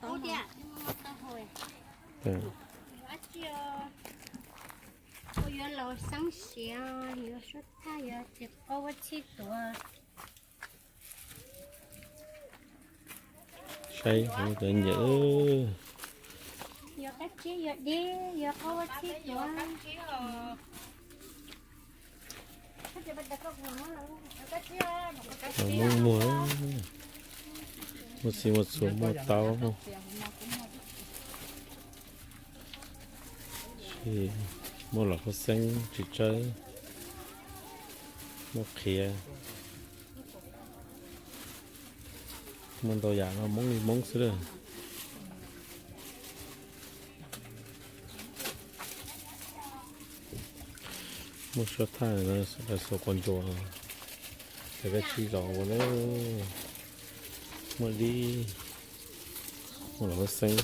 Ub tiag, ub tau hau. Yuav dab tsi os? Kuv yuav laus xeeb siav, yuav suab thaj, yuav txiv qaub ua txhij tuav. Saib cov nyiam. Yuav kab tsib, yuav dib, yuav qaub ua txhij tuav. Muaj, muaj, muaj txhij muaj txhua muaj taub. Muaj los khuab xeeb tsis tsawg, muaj qhiav, muaj ntau yam no, Hmoob li Hmoob xwb lawm. Muaj suab thaj, xuas quas ntsuas, cov kab tsib zos ua na, muaj dib, muaj los khuab xeeb,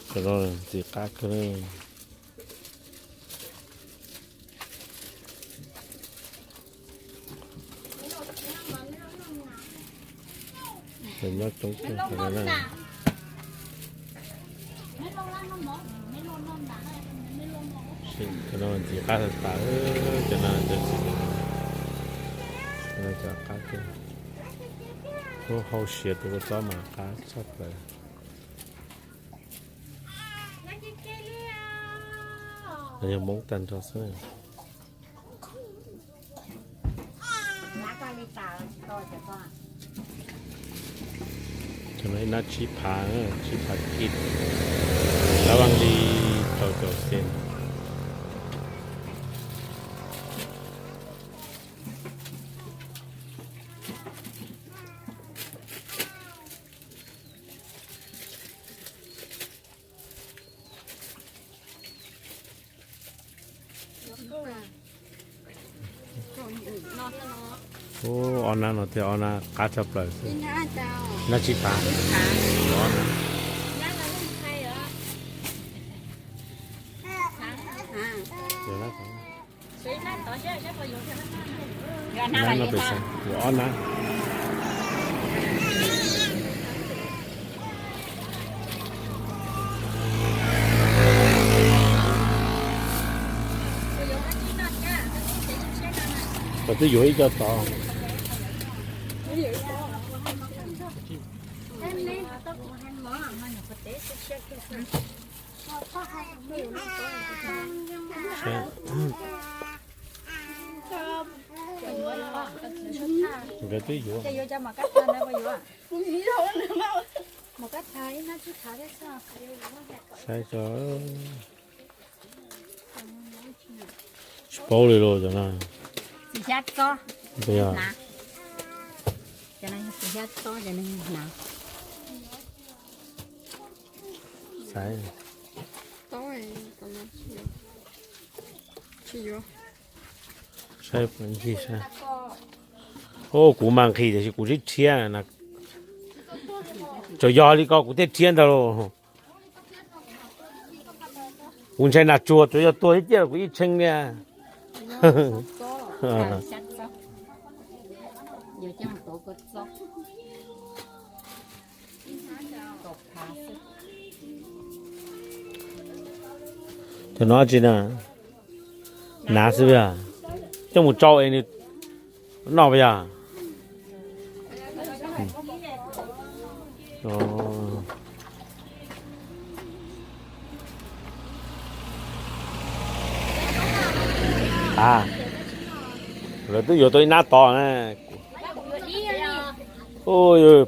cov no ntxim qab kawg na. Nyob coob kawg na. Cov no ntxim qab tas tas, cov no cov txiv, cov no cov qab kawg. Lub hau siav tus kua txob mas qab tshaj plaws. Yog Hmoob tag nrho xwb. Cov no ib nab tsib phav, tsib phav kis, lab vaj li rau caum xees. Ub, ob nab no thiab, ob nab qab tshaj plaws xwb. Nab tsib phav. Nab no pes xees, yuav ob nab. Koj twb yuav ib co tod. Nkawd twb yuav. Saib tso. Tsis paub li los cov no. Xaiv. Saib ncig saib. Ub, kuv mas nqhis tiam sis kuv sib rhiab na. Tsuas yog li ko kuv thiaj rhiab ntag lauj. Kuv ntshai nas tsuag, tsuas yog tuag ib ciaj los kuv yeej tshee li. Cov no tsi na? Hnav xwb yog? Coj mus tsau es nws noj puas yog? A, lawv twb yuav tau ib nab tod na.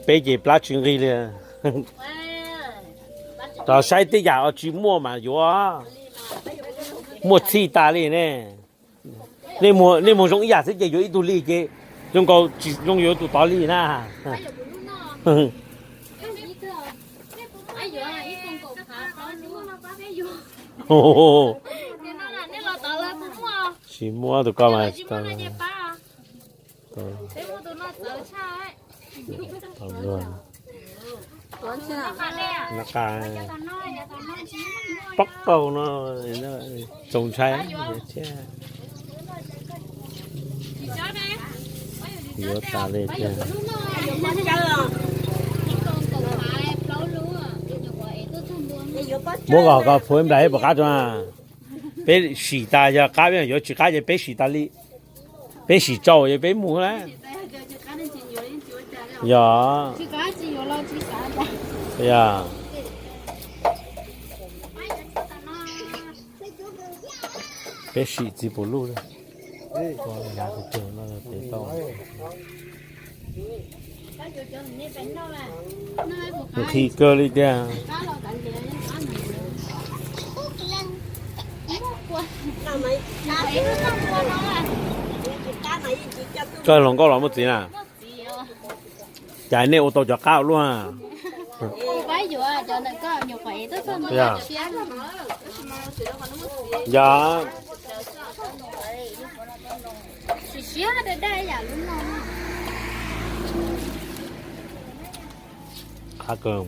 Peb ces plab tsis nqig li. Tos saib tej yam tsis muaj mas yuav. Muaj txhij tas li ne. Nej muag zoo ib yam xwb ces yuav ib tug li ces zoo nkaus tsis zoo yuav tus tod li na. Tsis muaj tus ko mas. Pob qaug no txaus ntshai thiab. Yuav tas li tiag. Muab koj, koj phuv nplais puas qab tso na? Peb sim tas yog qab, yuav tsis qab ces peb sim tas li. Peb sim tsau ces peb mus lawm. Yog, yog. Peb sim txiv puas luj. Nqhis kawg li tiag. Koj hluas nkauj los muaj txiv na? Cas nej ua tau cov qab ua luaj? Yog, yog. Qab kawg.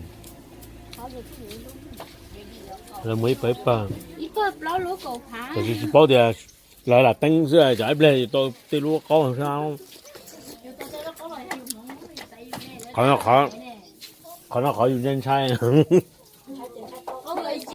Lawv muaj ib pawg ib pawg, tiam sis tsis paub tias lawv lam teeb xwb, tsam ib pliag yus tau tej lub qaub xwb. Qhov no qhov yus ntshai ntshai.